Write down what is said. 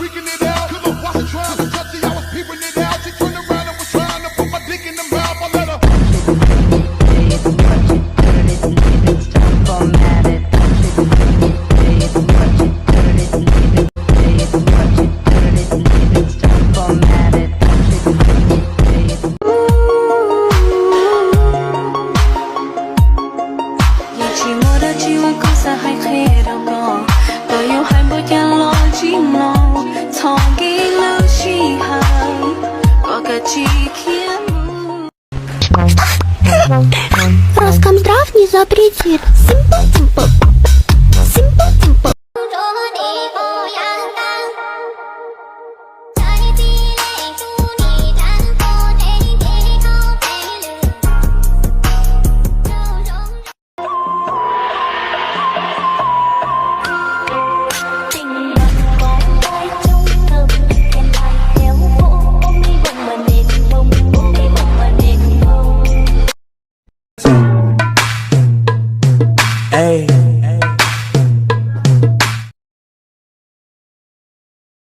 Picking it out, cause I'm watching, trying to touch it. I was peeping it out. She turned around and was trying to put my dick in the mouth. I let her. Yeej tsis muaj dab tsi uas kuv xav hais qhia rau koj, koj yuav hais npaum cas los tsis mloog, txhob nkees lub sij hawm, koj kav tsij khiav mus. Роскомздрав не запретит. Симпа-симпа.